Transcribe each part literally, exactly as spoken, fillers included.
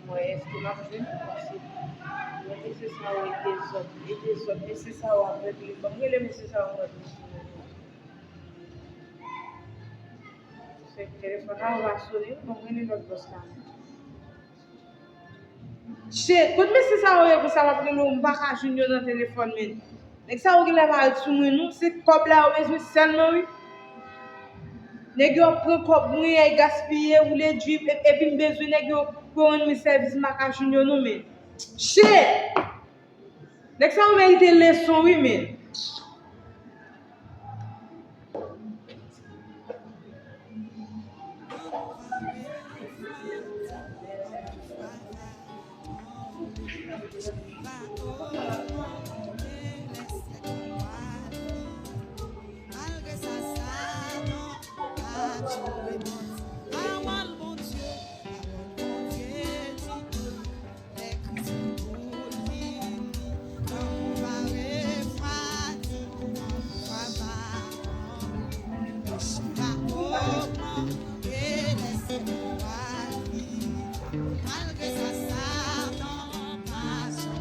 Mwen, èske m ap jwenn ou? Paske mwen, mesye sa yo e dezòd, e dezòd, mesye sa yo ap regle. Ban m rele mesye sa yo, mwen, mesye sa yo. Se telefòn la, ou va sone, ban m rele lòt bòs la. Shit, kot mesye sa yo ye konsa m ap rele w, m pa ka jwenn yo nan telefòn, men. Nèg sa yo genlè pa ret sou mwen, non. Se kòb la yo bezwen sèlman, wi. Nèg yo ap pran kòb mwen, y ap gaspiye, woule dri, e- epi m bezwen nèg yo pou yo rann mwen sèvis, m pa ka jwenn yo, non, men. Shit! Nèg sa yo merite leson, wi, men.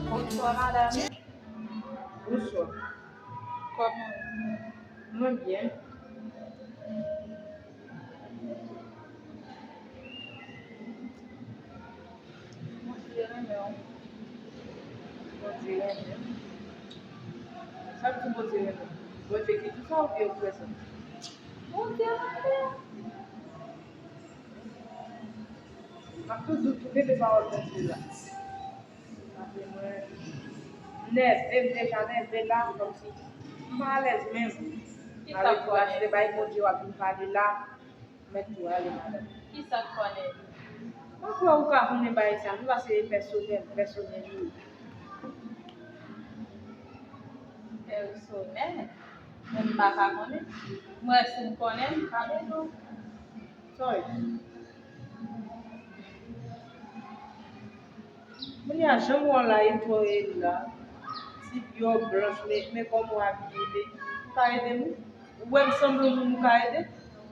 Bonswa, madam. Bonswa. Kòman w ye? Mwen byen. Bondye renmen w. Bondye renmen w. Sa k di Bondye renmen w? Bondye ki di sa oubyen ou kwè sa? Bondye renmen w. M ap toujou kenbe pawòl Bondye la. Paske mwen nève, m deja nève la, kòmsi m pa alèz menm. Sa vle di, paske bay Bondye w ap vin pale la, mèt tou ale, madanm. Kisa k fè w nève? Mwen kwè ou ka konnen bagay sa, nou, paske e pèsonèl, pèsonèl li ye. Pèsonèl? Mwen m pa ka konnen. Mwen, si m konnen, m pa vle di w. Sorry. Kounye a, jan m wè w la, e twò rèd la. Ti pye w blanch, men, men kòman w abiye, men ou ka ede m? Ou wè m sanble yon moun ou ka ede?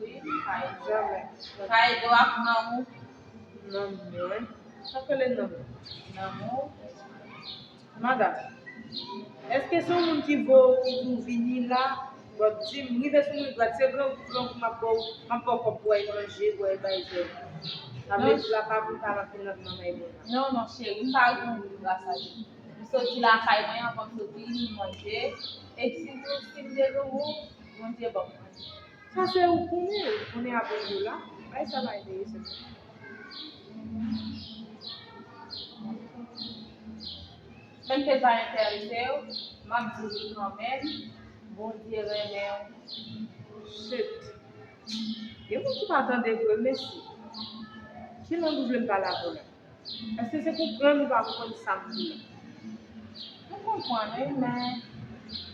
Wi, m ka ede w. Janmè. M ka ede w ak nanm ou. Nanm mwen? Sa k rele nanm? Nanm ou. Madanm, èske se yon moun ki voye w, ki di w vini la? Bon, di m, rive sou mwen dwat, se grangou, grangou m ap ba w, m ap ba w kòb pou w al manje, pou w al bay zèv. Sa vle di la pa vin pale anpil nan manman e moun nan. Non, non, cheri, m pa grangou gras a Dye. M soti lakay mwen, anvan m soti, m manje. E si, si m te grangou, Bondye ban m manje. Sa se ou konnen, ou konnen apre yo la. Bay sa pa enterese m. Menm ke l pa enterese w, m ap di w li kanmenm, Bondye renmen w. Shit. Gen moun ki pa tande vre, mesi. Ki lang ou vle m pale avè w la? Èske se konprann ou pa konprann sa m di la? M konprann, wi, men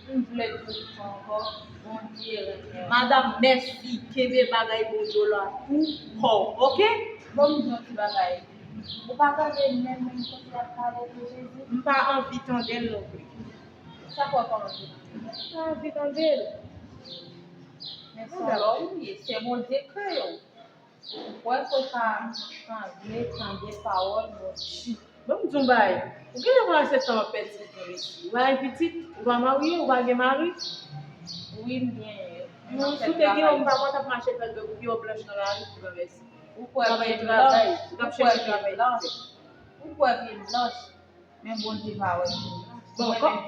m vle di w sa ankò, Bondye renmen w. Madanm, mèsi. Kenbe bagay Bondye w la pou kò w, oke? Bon, m di yon ti bagay. Ou pa tande menm moun kote y ap pale de Jezi? M pa anvi tande l non plis. Sa fè w pa anvi tande l? M pa anvi tande l. Men se yon lòm ou ye, se Bondye k kreye w. Ou kwè ke w ka chanje, chanje pawòl Bondye? Bon, m di w yon bagay. Ou genlè konn aseptan w ap pèdi tan isi. Ou pa gen pitit, ou pa marye, ou pa gen mari? Wi, m genyen. Non, si w te genyen, ou pa konn t ap mache fè dòk pye w blanch nan lari pou granmèsi. Ou kwè pye m blanch? Ou t ap chèche travay pou fè. Ou kwè pye m blanch? Men Bondye pa wè. Bon, kò-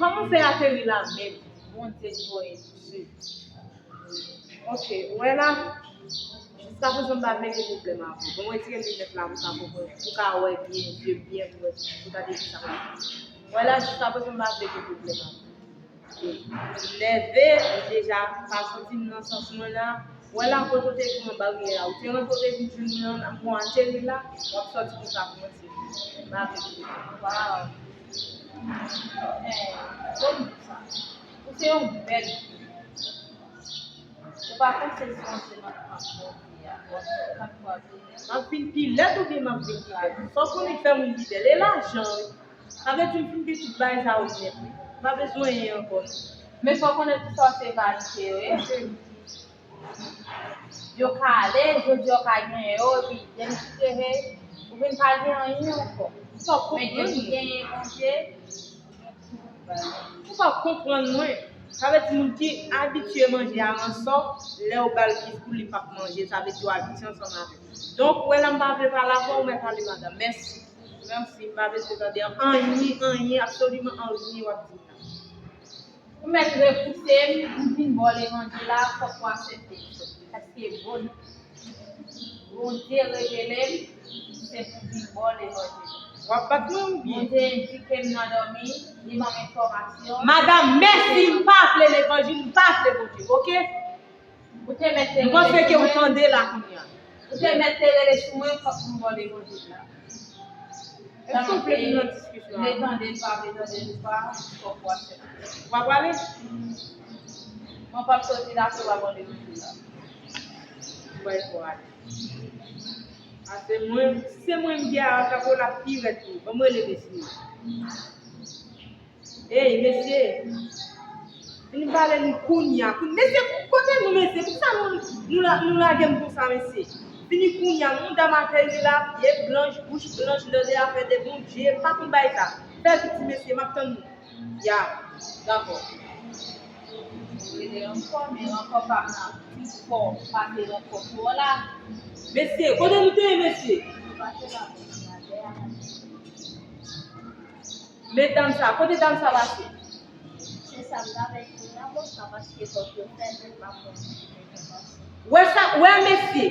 kòman w fè ateri la menm? Bondye k voye m. Ok, ou wè la, jiskaprezan m pa vle gen pwoblèm avè w. Bon, retire linèt la pou w ka konprann, pou w ka wè byen, zye byen, pou w, pou w gade ki sa m ap di. Ou wè la, jiskaprezan m pa vle gen pwoblèm avè w. Nève, m deja pa santi m nan sans mwen la. Wè la, kote w te gen yon baryè a, ou te rantre, w te vin jwenn mwen an, mwen ateri la, w ap sòti konsa pou mwen, se m pa vle. Waw. Eh, bon, sa. Ou se yon bèl fi. Ou pa panse se yon seman k ap monte a, w ap fè kat fwa pi bèl. M ap vin pi lèd oubyen m ap vin pi bèl? Sa w konnen k fè moun pi bèl? E lajan, wi. Sa vle di m fin gen tout bagay sa yo nèt, wi. M pa bezwen anyen ankò, non. Men sa w konnen tout sa se vanite yo ye. Yo ka ale, jodi a w ka genyen yo, epi demen si Dye vle, Mwen pa gen anyen ankò. Ou pa konprann mwen. Ou pa konprann mwen. Sa vle di moun ki abitye manje aransò, lè w ba l kis pou li p ap manje, sa vle di w abitye ansanm avè l. Donk, ou wè la m pa vle pale avè w, mwen pale madanm. Mèsi. Mèsi, m pa bezwen tande anyen, anyen, absoliman anyen w ap di m nan. Ou mèt repouse m, m vin ba w levanjil la, fòk ou aksepte l. Paske bon, Bondye revele m, se pou m vin ba w levanjil. W ap bat mwen oubyen? Bondye endike m nan dòmi, li ban m enfòmasyon. Madanm, mèsi, m pa vle levanjil, m pa vle Bondye, oke? Ou te mèt te rele sou mwen. M panse ke ou tande la kounye a. Ou te mèt te rele sou mwen, fòk m ba w levanjil la. Èske w vle vin nan diskisyon avè m? Vle tande l pa, vle tande l pa, fòk ou aksepte. W ap prale? Mwen p ap soti la si w pa ba w levanjil la. Mwen fò ale. Paske mwen, se mwen m gen a, tankou l ap pi rèd tou. Ban m rele mesye. Ey, mesye. Vini pale nou kounye a. Koun-, mesye, kote nou, mesye? Poukisa nou, nou, la, nou lage m konsa, mesye? Vini kounye a. Yon dam ateri la, pye blanch, bouch blanch, lè de afè de Bondye, pa konn bay sa. Fè vit, ti mesye, m ap tann nou. Ya, dakò. Rele ankò, men ankò pa m nan pi fò pase ankò pou w la. Mesye, kote nou te ye, mesye? Nou pase la, men atè a. Men dam sa, kote dam sa pase? Se sa m t avè di w la, bon, sa paske pòt yo fèmen, m pa konn ki te gen pase. Wè sa, wè mesye.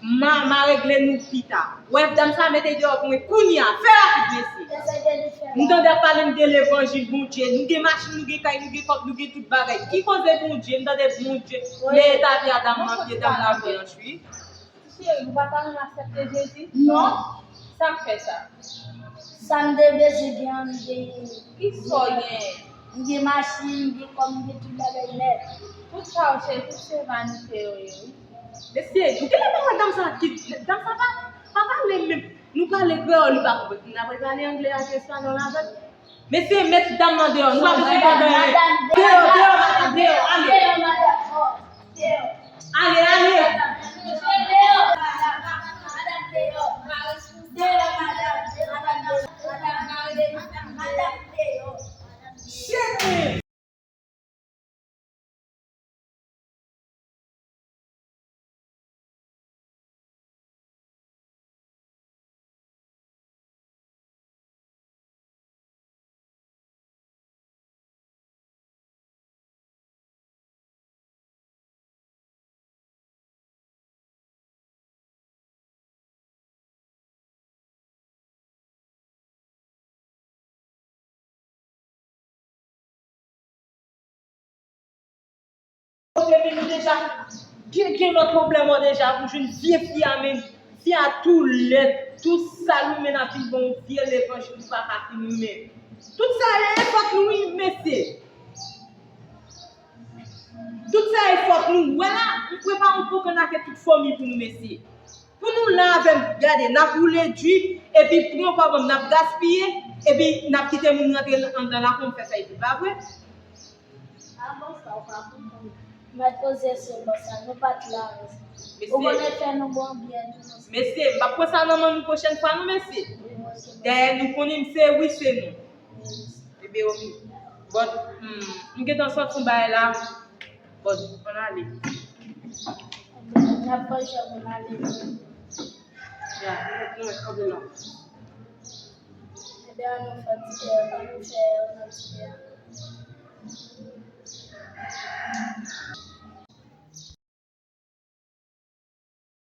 M a, m a regle nou pita. Wè dam sa mete deyò pou mwen kounye a. Fè rapid, mesye. M tande ap pale m de levanjil Bondye. Nou gen machin, nou gen kay, nou gen kòb, nou gen tout bagay. Ki koze Bondye? M tande Bondye. Men eta pye a dam nan, pye dam nan blanch, wi. Ti cheri, ou pa ta renmen aksepte Jezi? Non. Sa k fè sa? Sa m te bezwen gen an, m genyen. Kisa w genyen? M gen machin, m gen kòb, m gen tout bagay nèt. Tout sa w chèche, tout se vanite yo ye, wi. Mesye, ou genlè pa wè dam sa ki, dam sa pa, pa pale menm. Nou pale kreyòl, li pa konprann. N apral pale anglè ak espanyòl avè l. Mesye, met dam nan deyò. Nou pa bezwen tande anyen. Deyò, deyò, madanm, deyò, ale. Ale, ale. Kote vin nou deja gen, gen lòt pwoblèm an deja pou jwenn vye fi a, men fi a tou lèd, tou sal, ou men ap vin ban yon vye levanjil ou pa ka fin, ou men. Tout sa e fòt nou, wi, mesye. Tout sa e fòt nou. Wè la, m prepare yon pwogram ak tout fanmi pou nou, mesye. Pou nou la avè m, gade, n ap woule dri, epi pran pa ban m, n ap gaspiye, epi n ap kite moun rantre anndan la pou m fè sa, epi pa vre? A bon, sa w pa konprann. Mèt poze sou bò sa, nou pa t la. Ou konnen fè nou bon byen tou, mesye. Mesye, m p ap pran sa nan men nou pwochèn fwa, non, mesye. Dayè, nou konnen m se wi, se non. Ebyen, oke. But, hmm, m gentan santi yon bagay la. But, ann ale. N ap fè jan pou n ale. Ya, nou mèt kanpe la. Ebyen, ann nou fè ti kè, ann nou fè yon ti kè.